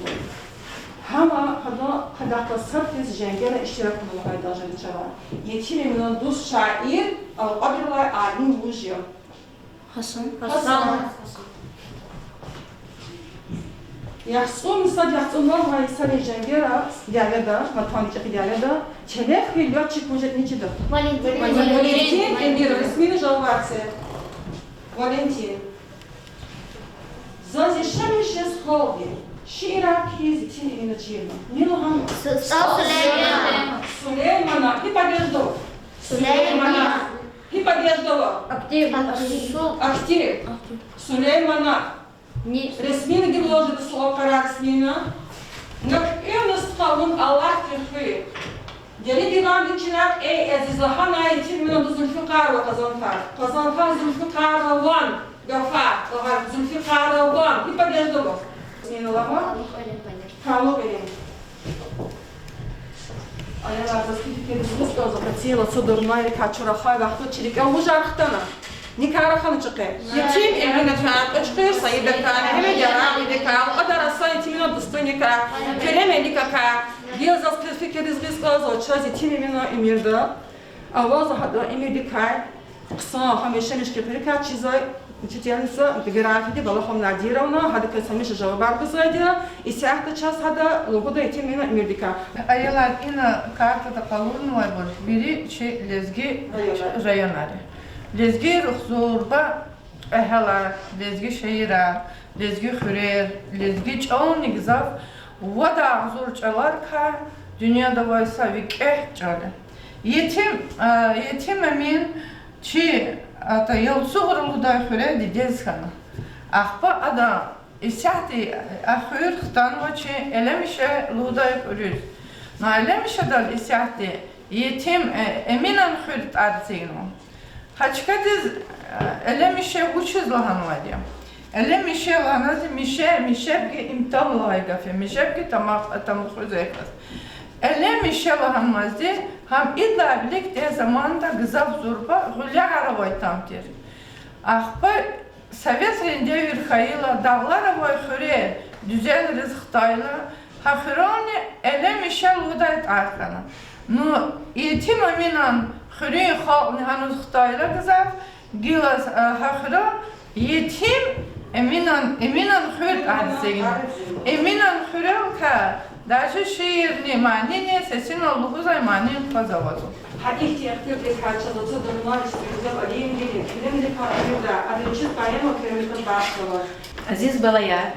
Гьам гьадан къадахъ сад хьиз женгера иштиракна лагьай дажари чара. Етим Эминан дуст шаир, Алкьвадрилай алим вуж я? Гьасан. Гьасан. ЯхцӀурни сад яхцӀурни лагьай йисарин женгера дяведа, Ватандин ЧӀехи дяведа, телеф хьайи лётчик вуж ятӀани чида? Валентин. Валентин Эмиров, ресмина жавабар це. Валентин. Заз яшамиш жез халкьди шиирар кхьиз Етим Эмина чирна. Ни лагьана? С-, СтӀал Сулейман. Сулеймана. Гьи падеждал? Сулеймана. Гьи падеждал? Актив. Актив. Сулеймана. Ресмина гила лугьуда суал, къарар ресмина. На куьгьна стха вун Аллагьдин хуьр. Деринрин дивандин чирагъ, эй азиз, лагьана Етим Эминан дуст Зулфикъарова Къазанфар. Къазанфар Зулфикъарова ван гафар лагьай, Зулфикъарова ван. Гьи падеждал? Ресмина лагьана? Талукьвилин. Аялар, заз фикирдиз гъиз кӀанзава, къецин лацу дурнайрикай чун рахай вахтунда чи рикӀел вужар хтана? Никай рахана чухъе? Етим Эминакай, Кьуьчхуьр Саидакай, Мегьамед Ярагъвидикай, Алкьвадар Гьасан, Етим Эминан дустуникай, Куьре Меликакай. Гила заз фикирдиз гъиз кӀанзава, чаз Етим Эминан уьмуьрда авазва гьадан уьмуьрдикай хъсан, гьамиша мишкин хуьрикай чизвай учительница географиядин Балахова Надировна, гьадакай гьамиша жавабар гузвайди я, исятда чаз гьада лугьуда Етим Эминан уьмуьрдикай. Аялар, ина картада къалурнавайбур вири чи лезги районар я. Лезги рухзурба кьегьалар, лезги шегьерар, лезги хуьрер, лезги чӀални гзаф вад агъзур чӀаларикай дуьньяда авай са викӀегь чӀал я. Етим, а, Етим Эмин чи ата Ялцугъра лугьудай хуьре дидед хьана. Ахпа ада исятда а хуьр хтанва чи Элемише лугьудай хуьруьз. Ну, Элемишедал исятда Етим, э, Эминан хуьр тӀвар эцигнава. Гьа чкадиз, э, Элемише вучиз лагьанвайди я? Элемише лагьана зи мише, мишебги имтам лагьай гаф я, мишебги тамах, тамух хуьзвай кас. Элемише лагьанвайди гьам идалай виликдай заманда гзаф зурба гъуьлягъар авай там тир. Ахпа советрин девир хьайила, дагълар авай хуьре дуьзенриз хтайла, гьа хуьрани Элемише лугьудай тӀвар хьана. Ну, Етим Эминан хуьруьн халкьни гьаниз хтайла гзаф, гила, а, гьа хуьре Етим Эминан, Эминан хуьр тӀвар эцигна. Эминан хуьрелкай даже шиирни манини, сесинал лугьузвай манини кваз авазва. Гьа ихьтин ихтилатрикай чаз лацу дурнай Сюрюзел Алиевдини куьремрикай уьмуьрда, ада вичиз поэма куьремрикай бахшзава. Азиз балаяр,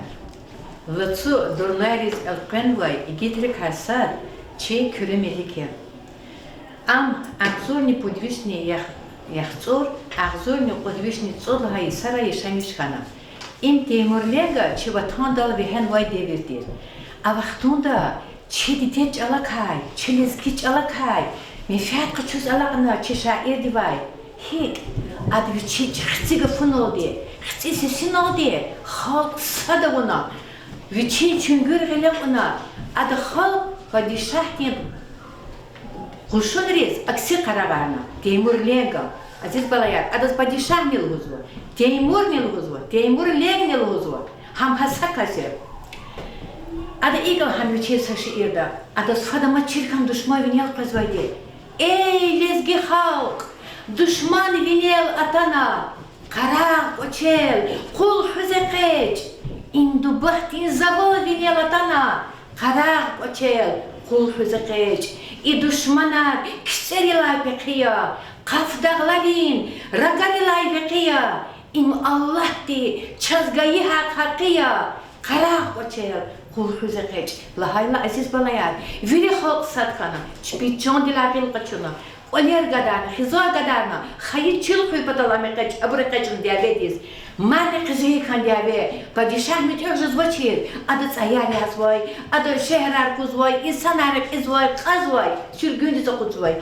лацу дурнайриз элкъвенвай игитрикай сад чи Куьре Мелик я. Ам агъзурни пуд вишни ях-, яхцӀур, агъзурни кьуд вишни цӀуд лагьай йисара яшамиш хьана. Им Теймурленга чи ватандал вегьенвай девир тир. А вахтунда чи дидед чӀалакай, чи лезги чӀалакай менфят къачуз алакьна чи шаирдивай. ГьикӀ ада вичи хци гафуналди, хци сесиналди халкь сад авуна, вичин чуьнгуьр гъиле кьуна, ада халкь падишагьдин къушунриз акси къарагъарна, Теймур Ленга. Азиз балаяр, адаз падишагьни лугьузва, Теймурни лугьузва, Теймур Ленгни лугьузва, гьам гьа са кас я. Ада икӀ лагьана вичин са шиирда, адаз фад амач чир хьана душман винел къвезвайди: Эй, лезги халкь, душман винел атана, къарагъ кӀвачел, къул хуьз экъечӀ, им дубахдин завал винел атана, къарагъ кӀвачел, къул хуьз экъечӀ. И душманар кицӀерилай пехъи я, къаф дагъларин рагарилай векъи я, им Аллагьди чаз гайи гьакъ-гьакъи я, къарагъ кӀвачел, къул хуьз экъечӀ. Лагьайла, азиз балаяр, вири халкь сад хьана, чпи чандилай гъил къачуна, кӀвалер гадарна, хизан гадарна, хайи чил хуьн патал ам экъечӀ, абур экъечӀна дяведиз. Мадни къизгъин хьана дяве, падишагь муьтӀуьгъ жезвачир, ада цӀаяр язвай, ада шегьерар кузвай, инсанар рекьизвай, кьазвай, суьргуьндиз акъудзавай.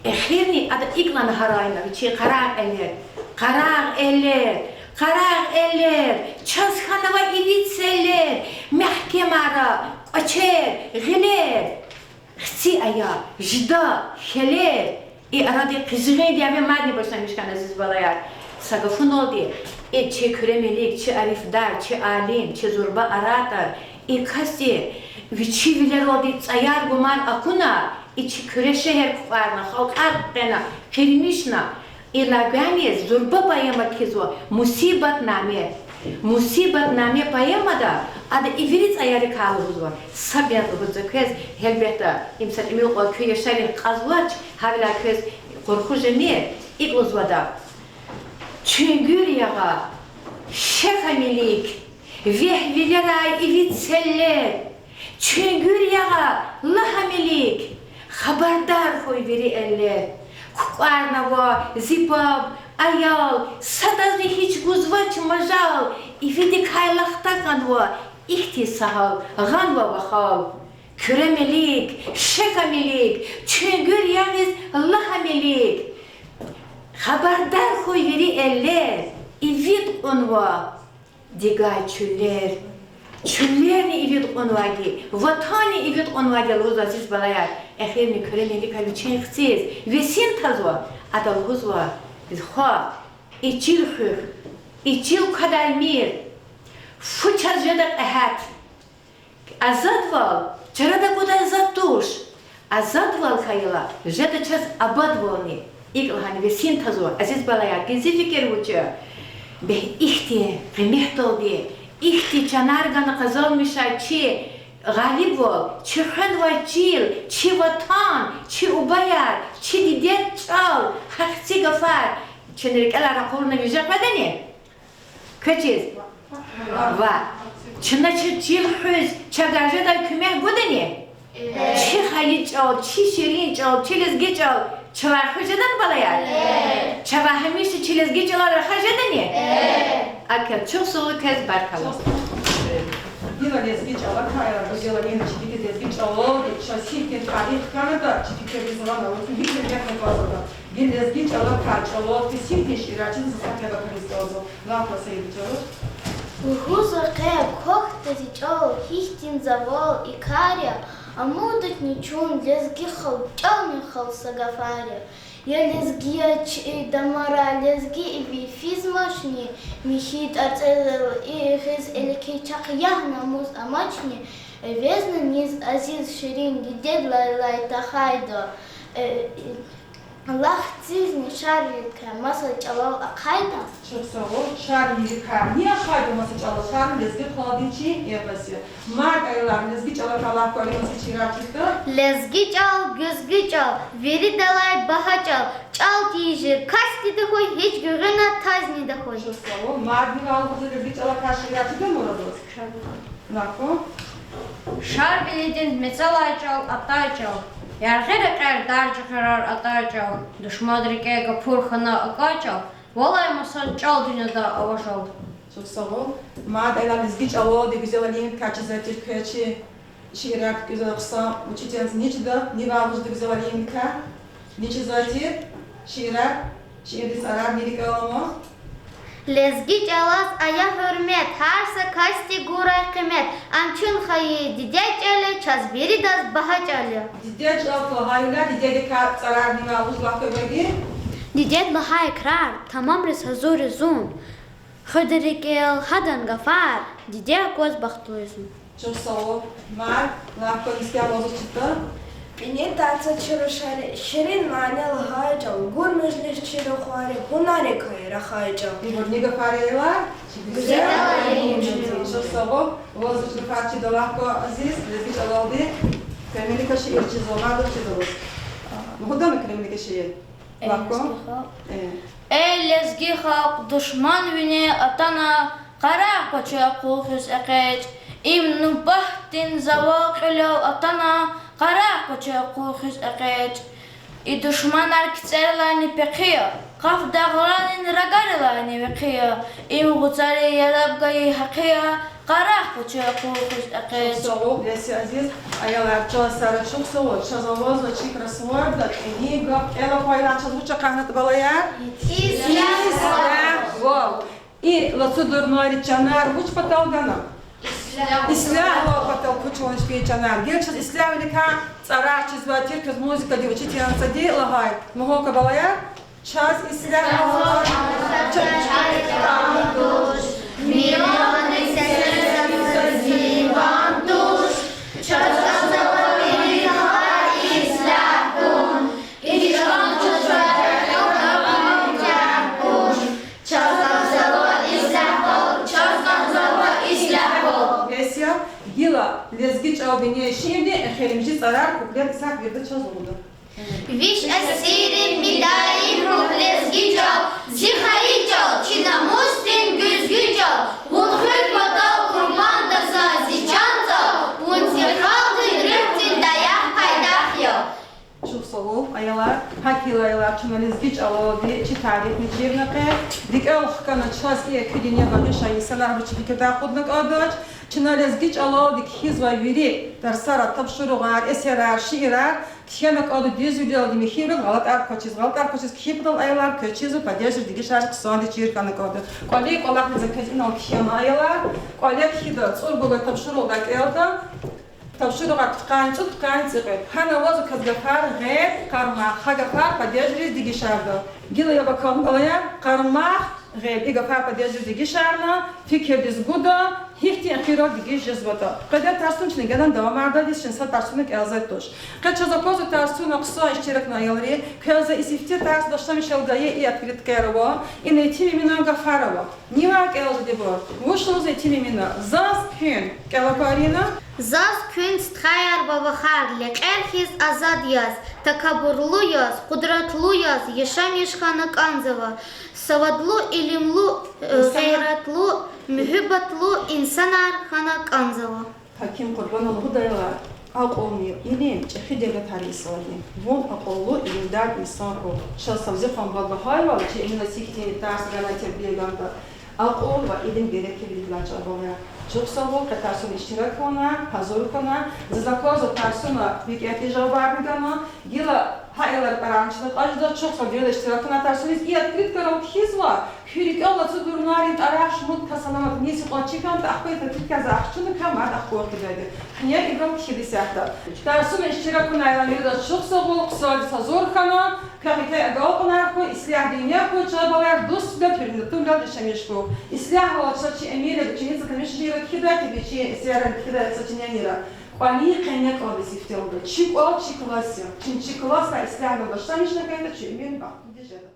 Эхирни ада икӀ лагьана гьарайна вичин къарагъ элер: къарагъ элер, къарагъ элер, чаз хьанва иви целлер, мягькемара кӀвачер, гъилер, хци ая, жда, хьелер. И арадин къизгъин дяве мадни башламиш хьана, азиз балаяр. Са гафуналди, и чи Куьре Мелик, чи арифдар, чи алим, чи зурба оратор, и касди вичи вилералди цӀаяр-гумар акуна, и чи Куьре шегьер кукӀварна, халкьар къена, къирмишна. Идалай гвайни зурба поэма кхьизва, Мусибатнаме. Мусибатнаме поэмада ада и вири цӀаярикай лугьузва. Са бязи лугьуз за квез, гьелбетда, им са тӀимил кьван куь яшарихъ кьазвач, гьавиляй квез къурху жемир, икӀ лугьузва ада: Чуьнгуьр ягъа, шехьа, Мелик, вегь вилерай иви целлер. Чуьнгуьр ягъа, лагь, Мелик, хабардар хьуй вири эллер. КукӀварнава зи паб, аял, садазни гьич гузвач мажал, ивидикай лахта хьанва ихьтин са гьал, гъанва вахал. Куьре Мелик, шехьа, Мелик, чуьнгуьр ягъиз, лагь, Мелик, хабардар хьуй вири эллер, ивид кьунва дигай чуьллер. Чуьллерни ивид кьунвайди, ватанни ивид кьунвайди я лугьузва, азиз балаяр. Эхирни Куьре Мелика вичин хциз весин тазва, ада лугьузва: хва, и чил хуьх, и чил квадармир, фу чаз жеда кьегьят. Азадвал чарада аквадай затӀ туш. Азадвал хьайила, жеда чаз абадвални. ИкӀ лагьана весин тазва, азиз балаяр, гьа зи фикир вуч я. Бес ихьтин къиметдалди, ихьтин чанар гана къазанмишай чи гъалибвал, чи хвенвай чил, чи ватан, чи убаяр, чи дидед чӀал, гьа хци гафар чна рикӀелай ракъурна виже къведани? Квез чиз? Ваъ. Чна чи чил хуьз чавай жедай куьмек гудани? Чи хайи чӀал, чи ширин чӀал, чи лезги чӀал чавай хуьз жедани, балаяр? Чавай гьамиша чи лезги чӀалал рахаз жедани? Акваз чухсагъул квез, баркалла. Гила лезги чӀалакай, гила гьина чи диде лезги чӀалалди чаз гьихьтин тарих хьанатӀа, чи фикирдиз гъана, вуч гьикӀ гьелбетна кӀанзаватӀа. Гила лезги чӀалакай, чӀалал кесибдин шиирар чиз за са кӀелакариз кӀанзава. Лагь, Саид, чӀалал. Лугьузва къе квахьда зи чӀал, гьихьтин завал и кар я, амудачни чун, лезги халкь, чӀални халкь, са гафар я. Я лезги я чи дамарай лезги иви физмачни, михьи тӀварцӀел и гъиз элкъвей чахъ ягъ намус амачни, эвезни низ азиз ширин дидед лайлай тахьайда, э, Лагь, хцизни Шарвиликай маса чӀалал ахъайда? Чухсагъул. Шарвиликай ни ахъайда маса чӀалал, Шарвили лезги халкьдин чи эпос я. Мад, аялар, лезги чӀалакай лагь кван, маса шиирар чирда. Лезги чӀал, гуьзгуь чӀал, виридалай багьа чӀал, чӀал тийижир касдида хьуй, гьич гуьгъуьна тазни тахьуй. Чухсагъул. Мадни вал гузва лезги чӀалакай шиирар чирда мурадаз. Лагь кван. Шарвилидин мецелай чӀал, атай чӀал, яргъи рекьер, дар чӀехерар атай чӀал, душманрин рикӀе гапур хьана акай чӀал, валай маса чӀал дуьньяда ава жал. Чухсагъул. Мад, аялар, лезги чӀалалди гуьзел алимдикай чизвай тир квез чи шиирар куькӀуьзва хъсан учительница Ничида, ни вал гузва гуьзел алимдикай, Ничида, чизвай тир шиирар. Шиирдин цӀарар ни рикӀел алама? Лезги чӀалаз ая гьуьрмет, гьар са касди гурай къимет, ам чун хайи диде чӀал я, чаз виридаз багьа чӀал я. Диде чӀал лагьайла, дидедикай цӀарарни вуж лагьай квеваги? Дидед лагьай крар тамамриз гьазур я зун. Хуьда рикӀел гьадан гафар, диде акваз бахтлу я зун. Чухсагъул. Мад, лагь кван, ислягь ваз вуч чида? Пӏинетар цацур шери-, ширин мани лагьай чӏал, гур мажлис чирун хвари, гьунарикай рахай чӏал. Ибур ни гафар я, аялар? Гуьзел. Чухсагъул. Ваз вуч гафар чида, лагь кван, Азиз, лезги чӏалалди? Кремлька шиир чизва, мад чида ваз. Лугьудани Кремлька шиир? Лагь кван. Э. Эй, лезги халкь, душман вине атана, къарагъ кваче къул хуьз экъечӏ. Им нубатдин завал кьуьлел атана, къарагъ кваче къул хуьз экъечӏ. И душманар кицӏерилайни пехъи я, къаф дагъларин рагарилайни вехъи я, им гъуцари яраб гайи гьахъи я, къарагъ кваче къул хуьз экъечӏ. Чухсагъул, Леся, Азиз, аялар, чан сара чухсагъул, чаз авазва чи кроссвордда кӏани гаф кӏела хьайила, чаз вуч акъатнатӏа, балаяр? Ислягьвал. Ислягьвал. И лацу дурнари чанар вуч патал гана? Ислягьвал. Ислягьвал патал кучун шпи чанар. Гила чаз ислягьвиликай цӏарар чизва тир, квез музыкадин учительницади лагьай. Лугьун кван, балаяр, чаз ислягьвал, чаз Леся, гила лезги чӏал бине шиирдин эхиримжи цӏарар, куплет исак вирида чаз лугьуда. Виш асиррин мидаим руьгь лезги чӏал, зи хайи чӏал, чи намусдин гуьзгуь чӏал, вун хуьн патал къурбанда за зи чан цӏал, вун зи халкьдин руьгьдин даях-пайдах я. Чухсагъул, аялар, гьакӏ хьайила, аялар, чна лезги чӏалалди чи тарихни чирна къе, рикӏел хкана чаз и экуь дуьнья багъишай инсанар вуч фикирдай акъудна кӏандач, чна лезги чӏалалди кхьизва вири тарсара тапшуругъар, эсерар, шиирар, кхьена кӏанда дуьзвилелди михьивилелди гъалатӏар квачиз, гъалатӏар квачиз кхьин патал, аялар, квез чизва падежриз дегишариз хъсандиз чир хьана кӏанда. Кӏвалин кӏвалахри за квез инал кхьена, аялар, кӏвале кхьида, цӏуругуд лагьай тапшуругъ гьакӏ кӏелда, тапшуругъар пудкъанни цӏуд, пудкъанни цӏикьвед. Гьана авазва квез гафар гъед, къармах, гьа гафар падежриз дегишарда. Гила яб акалун, балаяр, къармах, гъед, и гафар падежриз дегишарна, фикирдиз гуда, гьихьтин эхирар дегиш жезватӏа. Къведай тарсуна чна генани давамардайди, чна са тарсуна кӏелзавайди туш. Къе чаз аквазва тарсуна хъсан иштиракни, аялри, квез за и сифте тарс башламишел гайи и открыткаяр ава, ина итим Эминан гафар ава. Нивай кӏелда ибур? Вуч лугьузва итим Эмина? Заз куьн. Кӏел акварина. Заз куьн, стхаяр ва вахар, лекьер хьиз азад яз, такабурлу яз, къудратлу яз яшамиш хьана кӏанзава. Савадлу, илимлу, э, гъейратлу, муьгьуьббатлу инсанар хьана кӏанзава. Гьаким Къурбанова лугьудайла, акьулни илим чӏехи девлетар йисалди. Вун акьуллу, илимдар инсан хьухь. Чаз Савзихан баба лагьайвал, чи Эмина сихьтин тарс ганай, тербия ганатӏа, акьул ва илим герек я виридалай, чан балаяр. Чухсагъул, къе тарсуна иштирак авуна, гьазур хьана. Заз аквазва тарсуна викӏегьди жавабарни гана. Гила гьа аялар тӏварарни чна кьаз жеда, чухсагъул, гила иштирак авуна тарсуниз. И открыткайрал кхьизва, куь рикӏел лацу дурнарин тӏварар шумуд кас аламатни, икьван чкадал ахпа и открыткаяр за ахчуна кван, мад ахкван квайди я. Куьне ибурал кхьида исятда. Тарсуна иштирак авунвай аялар виридаз чухсагъул, хъсандиз гьазур хьана, квехъ еке агалкьунар хьуй, ислягь дуьнья хьуй, чан балаяр, дуствилелди, гьуьрметвилелди яшамиш хьухь. Ислягьвал, чаз чи Эминаз, чи низ тамашачийриз кхьидай тир, чи эсерар кхьидай сочинениеяр. Кӏвалин къене кӏанда сифтелди. Чи кӏвал чи класс я. Чи, чи классдай ислягьвал башламишна хьайитӏа, чи Эмин бахтлуди жеда.